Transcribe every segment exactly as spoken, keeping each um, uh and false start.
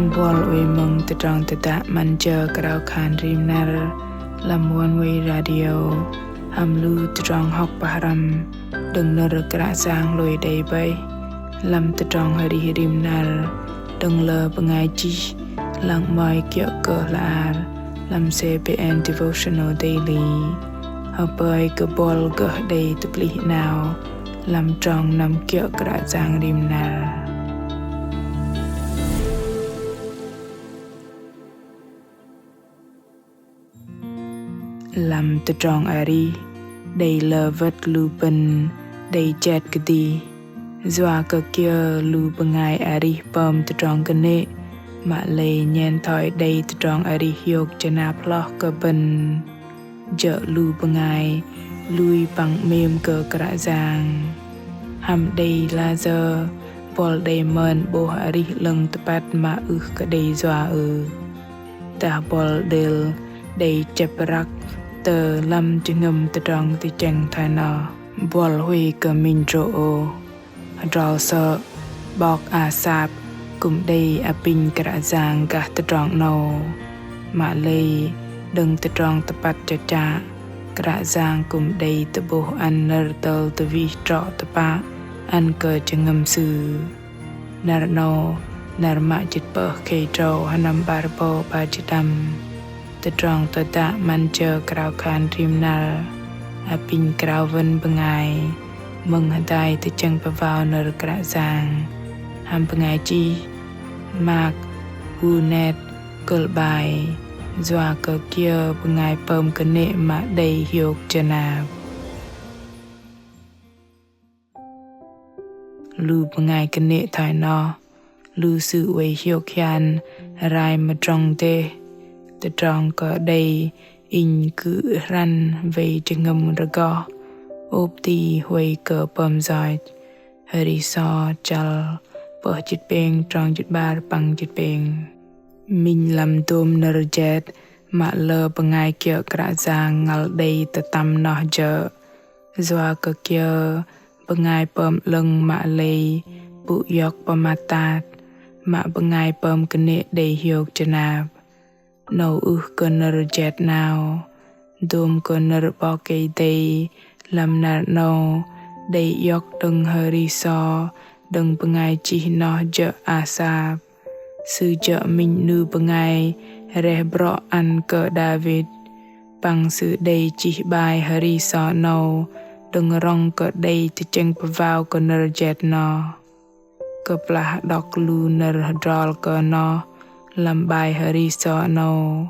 Buăl oei mơ̆ng tơdrong tơdă 'Măn Jơ Krao Khan Rim Năr lăm Oneway Radio hăm lu tơdrong hŏk pơhrăm đơ̆ng nơ̆r Kră Yang hlôi đei bơih lăm tơdrong arih rim năr đơ̆ng lơ bơngai chih lăng 'mơ̆i kiơ̆ kơ hla ar lăm C B N Devotional Daily. Hơpơi kơ buăl gơh đei tơplih 'nao lăm trong năm kiơ̆ Kră Yang rim năr. Lăm tơdrong arih đei lơ wơ̆t lu bơ̆n đei jet kơdih. Yua kơ kiơ lu bơngai arih pơm tơdrong kơnê̆, mă lei nhen thoi đei tơdrong arih hiôk jơnap hloh kơ bơ̆n. Jơ̆ lu bơngai lui păng 'mêm kơ Kră Yang. Hăm đei la yơ buăl đei mơn 'bôh arih 'lơ̆ng tơpăt mă ưh kơ đei yua ưh? Dah buăl đêl đei chĕp răk tơ lăm jơhngơ̆m tơdrong tơchĕng thoi noh, buăl huay kơ minh drô̆ ôh. Hơdrol sơ̆ 'bok Asap kư̆m đei apinh Kră Yang gah tơdrong 'nâu. Mă lei đơ̆ng tơdrong tơpăt chơchă, Kră Yang kư̆m đei tơ'bôh ăn nơ̆r tơl tơwih trŏ tơpă ăn kơ jơhngơ̆m sư. Năr 'nâu, năr mă jĭt pơh khei drâu hơnăm 'bar rơbâu 'bar jĭt đăm. Tơdrong tơdă 'Măn Jơ Krao Khan Rim Năr apinh krao wơ̆n bơngai mơ̆ng hơdai tơchĕng pơwao nơ̆r Kră Yang hăm bơngai chih Mark Burnett, kơ̆l 'bai: Yua kơ kiơ bơngai pơm kơnê̆ mă đei hiôk jơnap. Lu bơngai kơnê̆ thoi noh, lu sư oei hiôk hian rai mơdrŏng dêh. Tơdrong kơ đei inh gŭ hrăn wei jơhngơ̆m rơgoh, ôp ti huay kơ pơm yoch. Hơri So chăl pơh jĭt pêng, trong jĭt 'bar păng jĭt pêng. Minh lăm dôm nơ̆r jet mă lơ bơngai kiơ̆ Kră Yang ngăl đei tơtăm noh jơ̆. Yua kơ kiơ bơngai pơm 'lơ̆ng mă lei pŭ iŏk pơmat tat, mă bơngai pơm kơnê̆ đei hiôk jơnap? 'Nâu ưh kơ nơ̆r jet 'nao. Dôm kơ nơ̆r 'Bok Kei-Dei lăm năr 'nâu đei iŏk đơ̆ng Hơri So đơ̆ng bơngai chih noh jơ̆ Asap. Sư jơ̆ minh 'nu bơngai reh brŏ ăn kơ Đavit. Păng sư đei chih 'bai Hơri So 'nâu đơ̆ng rŏng kơ đei tơchĕng pơwao kơ nơ̆r jet noh. Kơplah đŏk lu nơ̆r hơdrol kơ noh lăm 'bai Hơri So 'nâu,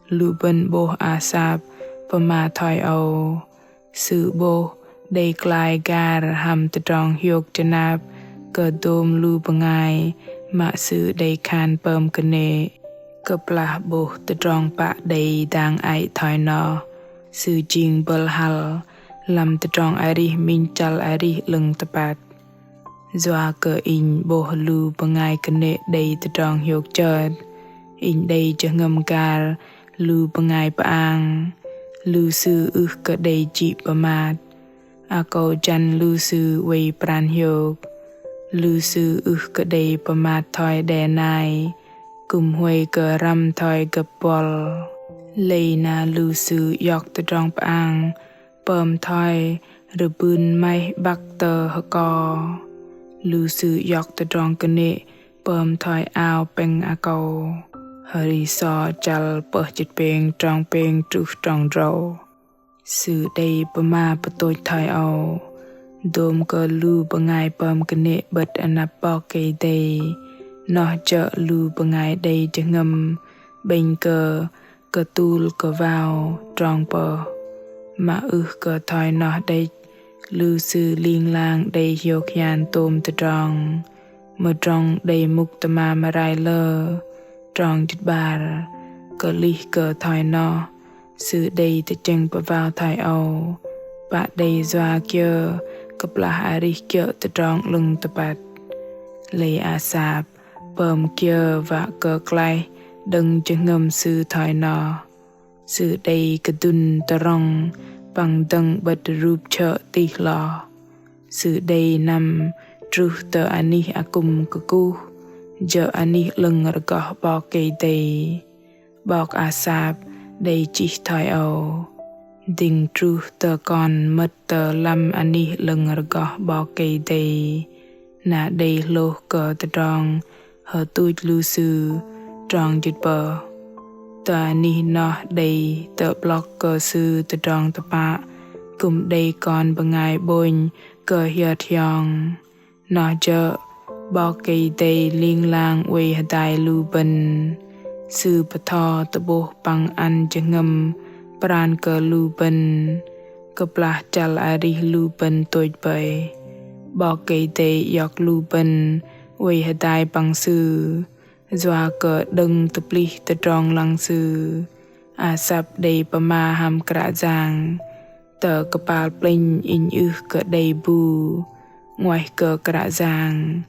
lu bơ̆n 'bôh Asap pơma thoi âu. Sư 'bôh đei klai gar hăm tơdrong hiôk jơnap kơ dôm lu bơngai mă sư đei khan pơm kơnê̆. Kơplah 'bôh tơdrong pă đei dang ei thoi noh, sư jing bơ̆l hăl lăm tơdrong arih minh chăl arih 'lơ̆ng tơpăt. Yua kơ inh 'bôh lu bơngai kơnê̆ đei tơdrong hiôk chơt, inh đei jơhngơ̆m gar lu bơngai pơang. Lu sư ưh kơ đei jĭ pơmat. Akâu jăn lu sư oei pran hiôk. Lu sư ưh kơ đei pơmat thoi đe nai, kư̆m huay kơ răm thoi gơ̆p buăl. Lei na lu sư iŏk tơdrong pơang pơm thoi rơbưn maih 'băk tơ hơko. Lu sư iŏk tơdrong kơnê̆ pơm thoi ao pĕng akâu. Hơri So chăl pơh jĭt pêng, trong pêng truh trong drâu. Sư đei pơma pơtôch thoi âu. Dôm kơ lu bơngai pơm kơnê̆ 'bơ̆t anăp 'Bok Kei-Dei, noh jơ̆ lu bơngai đei jơhngơ̆m 'bĕnh kơ kơtul kơwao. Trong pơh. Mă ưh kơ thoi noh đĕch, lu sư ling lang đei hiôk hian tôm tơdrong. Mơdrŏng đei mŭk tơmam rai lơ. Trong jĭt 'bar. Kơlih kơ thoi noh, sư đei tơchĕng pơwao thoi âu. Pă đei yua kiơ kơplah arih kiơ̆ tơdrong 'lơ̆ng tơpăt? Lei Asap pơm kiơ wă kơ klaih đơ̆ng jơhngơ̆m sư thoi noh? Sư đei kơdŭn tơrŏng păng dơ̆ng 'bơ̆t rup chơ̆ tih hloh. Sư đei năm truh tơ anih akŭm kơkuh, jơ̆ anih 'lơ̆ng rơgoh 'Bok Kei-Dei. 'Bok Asap đei chih thoi âu: Dĭng truh tơ kon mơ̆t tơ lăm anih 'lơ̆ng rơgoh 'Bok Kei-Dei, na đei hlôh kơ tơdrong hơtuch lu sư. Trong jĭt pơh. Tơ anih noh đei tơ'blŏk kơ sư tơdrong tơpă, kư̆m đei kon bơngai 'bônh kơ hiơt hiong. Noh jơ̆ 'Bok Kei-Dei ling lang oei hơdai lu bơ̆n. Sư bơtho tơ'bôh păng ăn jơhngơ̆m pran kơ lu bơ̆n. Kơplah chăl arih lu bơ̆n tôch bơih, 'Bok Kei-Dei iŏk lu bơ̆n oei hơdai păng Sư, yua kơ đơ̆ng tơplih tơdrong lăng Sư. Asap đei pơma hăm Kră Yang: Tơ kơpal plĕnh inh ưh kơ đei bu 'nguaih kơ Kră Yang.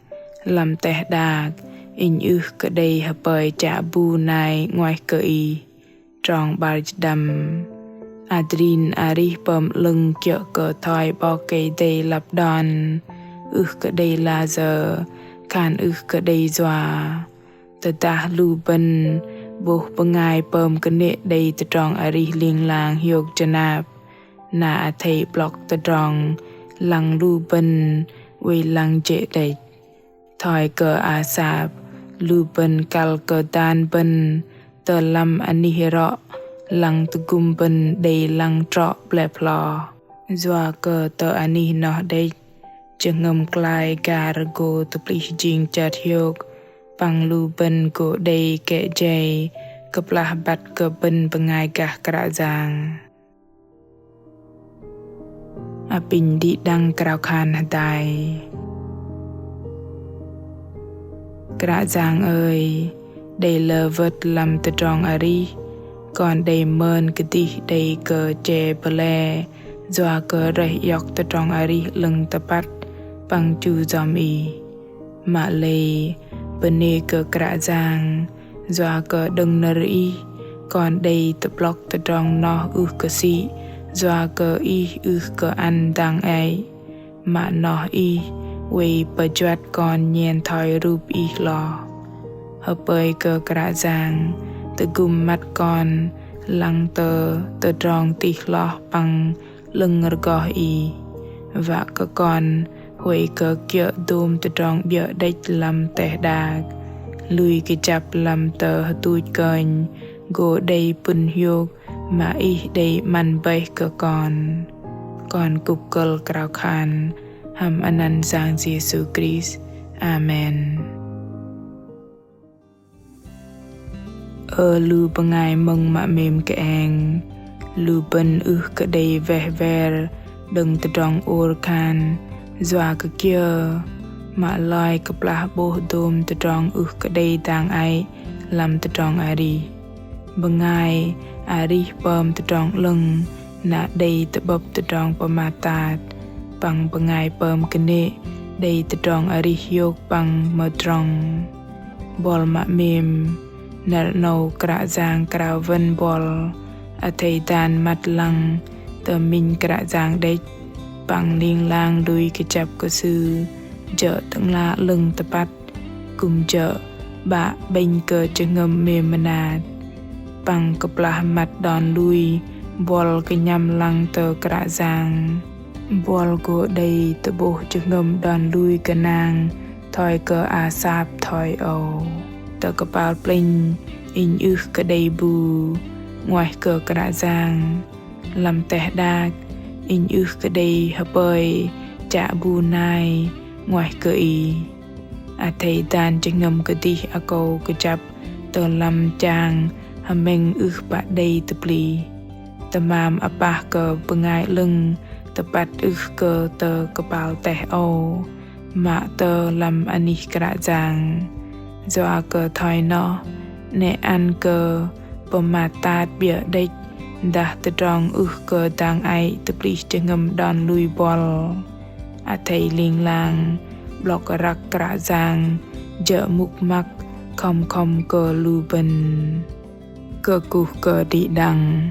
Lăm teh đak inh ưh kơ đei hơpơi chă bu nai 'nguaih kơ Ih. Trong 'bar jĭt đăm. Adrin arih pơm 'lơ̆ng kiơ̆ kơ thoi 'Bok Kei-Dei lăp đon, ưh kơ đei layơ, khan ưh kơ đei yua. Tơdah lu bơ̆n 'bôh bơngai pơm kơnê̆ đei tơdrong arih ling lang hiôk jơnap, na athei 'blŏk tơdrong lăng lu bơ̆n oei lăng jê̆ đĕch. Thoi kơ Asap, lu bơ̆n kăl kơ dan bơ̆n tơ lăm anih rŏ, lăng tơgŭm bơ̆n đei lăng trŏ blep hloh. Yua kơ tơ anih noh đĕch, jơhngơ̆m klai gar gô tơplih jing chơt hiôk, păng lu bơ̆n gô đei kĕ jei kơplah băt kơ bơ̆n bơngai gah Kră Yang. Apinh đĭ đăng krao khan hơdai. Kră Yang ơi, đei lơ wơ̆t lăm tơdrong arih, kon đei mơn kơdih đei kơ che bơle, yua kơ rơih iŏk tơdrong arih 'lơ̆ng tơpăt păng chu yom Ih. Mă lei bơnê kơ Kră Yang, yua kơ đơ̆ng nơ̆r Ih, kon đei tơ'blŏk tơdrong noh ưh kơ sĭ, yua kơ Ih ưh kơ ăn dang ei. Mă noh Ih oei pơjuăt kon nhen thoi rup Ih hloh. Hơpơi kơ Kră Yang tơgŭm măt kon lăng tơ tơdrong tih hloh păng 'lơ̆ng rơgoh Ih. Wă kơ kon huay kơ kiơ̆ dôm tơdrong 'biơ̆ đĕch lăm teh đak. Lui kơjăp lăm tơ hơtuch kơnh gô đei pŭn hiôk mă Ih đei 'măn bơih kơ kon. Kon kŭp kơ̆l krao khan hăm anăn Yang Yêsu Krist. Amen. Ơ lu bơngai mơ̆ng mă 'mêm kơeng, lu bơ̆n ưh kơ đei weh wer đơ̆ng tơdrong ôr khan, yua kơ kiơ, mă lei kơplah 'bôh dôm tơdrong ưh kơ đei dang ei lăm tơdrong arih. Bơngai arih pơm tơdrong 'lơ̆ng, na đei tơ'bơ̆p tơdrong pơmat tat, păng bơngai pơm kơnê̆ đei tơdrong arih hiôk păng mơdrŏng. Buăl mă 'mêm, năr 'nâu Kră Yang krao wơ̆n buăl, athei dan măt lăng tơ minh Kră Yang đĕch, păng ling lang lui kơjăp kơ Sư, jơ̆ Tơ'ngla 'lơ̆ng tơpăt, kư̆m jơ̆ 'Bă 'bĕnh kơ jơhngơ̆m 'mêm mơnat. Păng kơplah măt đon lui, buăl kơnhăm lăng tơ Kră Yang. Buăl gô đei tơ'bôh jơhngơ̆m đon lui gơnang, thoi kơ Asap thoi âu. Tơ kơpal plĕnh, inh ưh kơ đei bu, 'nguaih kơ Kră Yang. Lăm teh đak, inh ưh kơ đei hơpơi chă bu nai, 'nguaih kơ Ih. Athei dan jơhngơ̆m kơdih akâu kơjăp tơ lăm chang hơmĕng ưh pă đei tơplih. Tơmam apah kơ bơngai 'lơ̆ng tơpăt ưh kơ tơ kơpal teh âu, mă tơ lăm anih Kră Yang. Yua kơ thoi noh, 'nĕ ăn kơ pơmat tat 'biơ̆ đĕch, dah tơdrong ưh kơ dang ei tơplih jơhngơ̆m đon lui buăl. Athei ling lang, 'blŏk răk Kră Yang, jơ̆ mŭk măk, khŏm khŏm kơ lu bơ̆n. Kơkuh kơ đĭ đăng,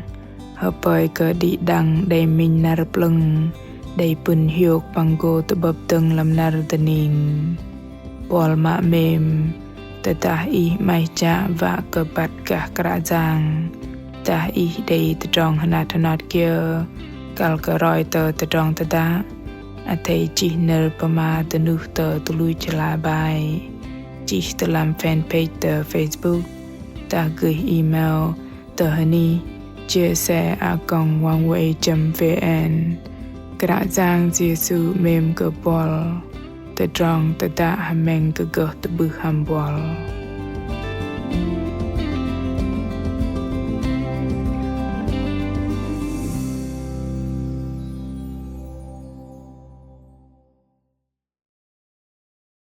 hơpơi kơ đĭ đăng đei minh năr plơ̆ng, đei pŭn hiôk păng gô tơ'bơ̆p dơ̆ng lăm năr dơning. Buăl mă 'mêm, Tơdah ih 'maih chă wă kơ băt gah Kră Yang, dah ih đei tơdrong hơnat hơnat kiơ kăl kơ roi tơ tơdrong tơdă, athei chih nơ̆r pơma dơnuh tơ tơluch hla bơar, chih tơ lăm fanpage tơ Facebook, dah gơih email tơ hơnih chia sẻ a còng oneway chấm vn. Kră Yang Yêsu 'mêm kơ buăl. Tơdrong tơdă hơmĕng kơ gơh tơ'bưh hăm buăl.